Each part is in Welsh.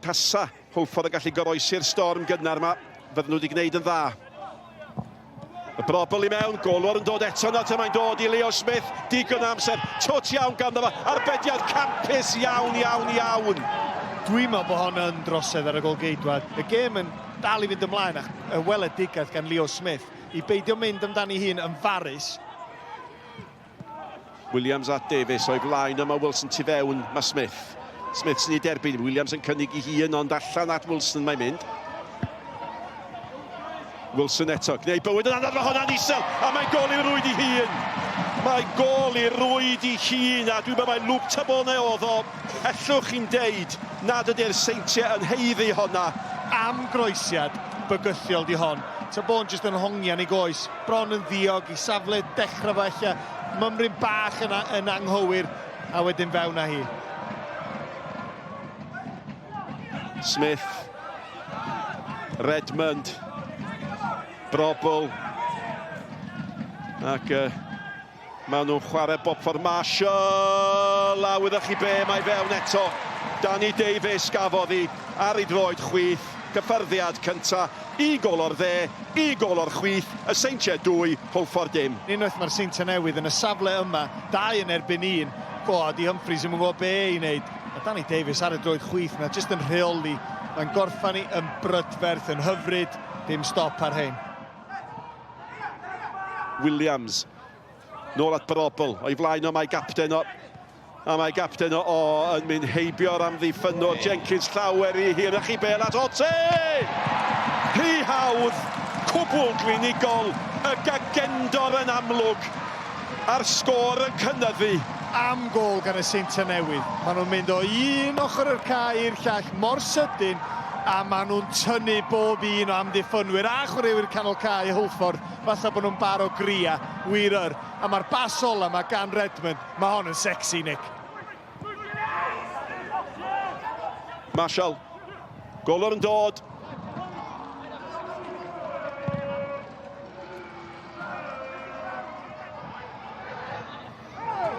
Tasa Hwlffordd yn gallu goroesi'r storm gynnar yma, fydden nhw wedi gwneud yn dda. Y brobl i mewn, golwr yn dod eto na mae'n dod i Leo Smith, digon o amser, twt iawn ganddo fo, arbediad campus iawn, iawn, iawn. Dwi'n meddwl bod hon yn drosedd ar y golgeidwad. Y gêm yn dal i fynd ymlaen ac y weledigaeth gan Leo Smith i beidio mynd amdani hun yn farus. Williams at Davies o'i flaen yma Wilson tu fewn, mae Smith. Smith sy'n ei derbyn, Williams yn cynnig i hun ond allan at Wilson mae'n mynd. Wilson eto, gwneud bywyd yn anodd, mae hwnna'n isel, a mae'n gol i rwyd i hun. Mae gol i rwyd i hun, a dwi'n meddwl mae Luke Tabone oedd o. Ellwch chi'n deud nad ydy'r Seintiau yn haeddu honna. Am groesiad bygythiol di hon. Tabone jyst yn hongian i goes. Bron yn ddiog i safle dechrau fo ella mymryn bach yn, yn anghywir a wedyn fewn â hi. Smith, Redmond, Brobl ac uh, maen nhw'n chwarae bob ffordd. Marshall, a wyddoch chi be, mae fewn eto. Danny Davies gafodd hi ar ei droed chwith, cyffyrddiad cynta, un gol o'r dde, un gol o'r chwith, y Seintiau 2, Hwlffordd dim. Unwaith mae'r Seintiau Newydd yn y safle yma, 2 yn erbyn 1, go, di Humphreys ddim yn gwybod be i wneud. Mae Danny Davies ar y droed chwith yna, jyst yn rheoli. Mae'n gorffan hi yn brydferth, yn hyfryd, dim stop ar hyn. Williams, nôl at Brobl, o'i flaen o mae gapten o, a mae gapten o, o yn mynd heibio'r amddiffynnwr Jenkins llawer i hir, a chi bel at Ote! Rhy hawdd, cwbl glinigol, y gagendor yn amlwg, a'r sgôr yn cynyddu. Am gôl gan y Seintiau Newydd. Maen nhw'n mynd o un ochr yr cae i'r llall mor sydyn a maen nhw'n tynnu bob un o amddiffynwyr a chwaraewyr canol cae Hwlffordd fatha bod nhw'n bar o gria, wir yr. A mae'r bas ola yma gan Redmond, mae hon yn sexy, Nick. Marshall, golwr yn dod.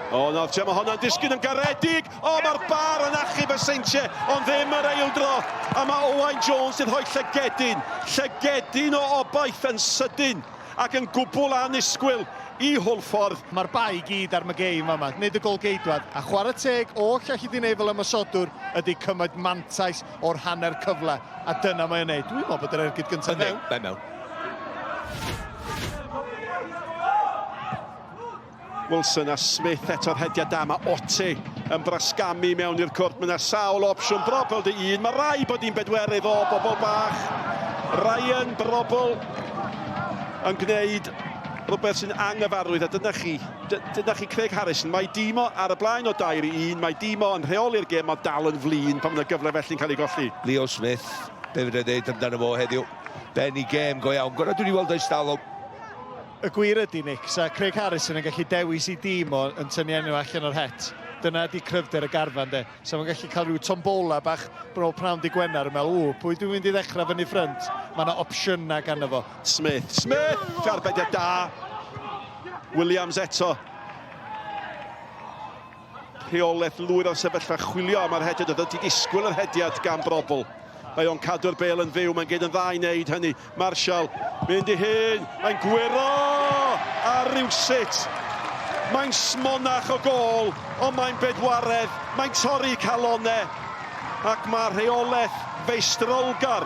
O, nawr te, mae honna'n disgyn yn garedig. O, mae'r bar yn achub y Seintiau, ond ddim yr eildro. A mae Owain Jones yn rhoi llygedyn. Llygedyn o obaith yn sydyn ac yn gwbl annisgwyl i Hwlffordd. Mae'r bai i gyd ar McGee yn fama, nid y golgeidwad. A chwarae teg, oll alli di wneud fel ymosodwr ydy cymryd mantais o'r hanner cyfle. A dyna mae o'n neud. Dwi'n meddwl bod yr ergyd gyntaf mewn. Mae mewn. Wilson a Smith eto'r hediad da. Mae Otte yn brasgamu mewn i'r cwrt. Mae yna sawl opsiwn. Brobl dy un. Mae rai bod hi'n bedwerydd o bobl bach. Ryan Brobl yn gwneud rhywbeth sy'n anghyfarwydd. A dyna chi, dyna chi Craig Harrison. Mae Dimo ar y blaen o 2-1. Mae Dimo yn rheoli'r gêm, ond dal yn flin pan mae yna gyfle felly'n cael ei golli. Leo Smith, be fydda i ddeud amdano fo heddiw? Ben i gêm go iawn. Gorau dwi'n i weld o'i stalwm. Y gwir ydy, Nick, sa Craig Harrison yn gallu dewis i dîm o yn tynnu enw allan o'r het. Dyna ydy cryfder y garfan, de. Sa fo'n gallu cael rhyw tombola bach bro pnawn di Gwener yn meddwl, ww, pwy dwi'n mynd i ddechrau fyny ffrynt? Mae yna opsiynau ganddo fo. Smith, Smith, arbediad da. Williams eto. Rheolaeth lwyr o'r sefyllfa, chwilio am yr hediad, oedd wedi disgwyl yr hediad gan Brobl. Mae o'n cadw'r bel yn fyw, mae'n gyd yn dda i wneud hynny. Marshall, mynd i hyn, mae'n gwyro ar rywsut. Mae'n smonach o gôl, ond mae'n bedwaredd, mae'n torri calonau. Ac mae rheolaeth feistrolgar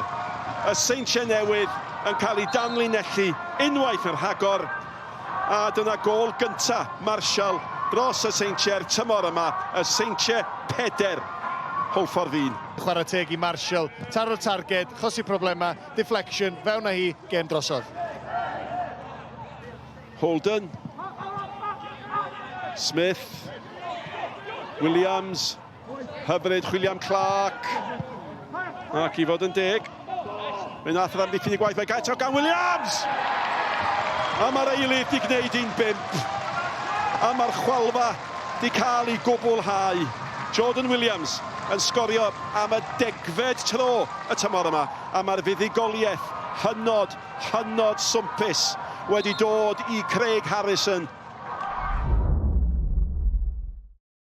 y Seintiau Newydd yn cael ei danlinellu unwaith yn rhagor. A dyna gôl gynta Marshall dros y Seintiau'r tymor yma, y Seintiau 4, Hwlffordd 1. Chwarae teg i Marshall, taro'r targed, chosi problemau, deflection, fewn â hi, gêm drosodd. Holden, Smith, Williams, Hyfryd William Clark. Ac i fod yn deg, fe nath yr amddiffyn i gwaith, mae gael gan Williams! A mae'r eilydd di gwneud hi'n bimp. A mae'r chwalfa di cael ei gwblhau. Jordan Williams yn sgorio am y degfed tro y tymor yma. A mae'r fuddugoliaeth hynod, hynod swmpus wedi dod i Craig Harrison.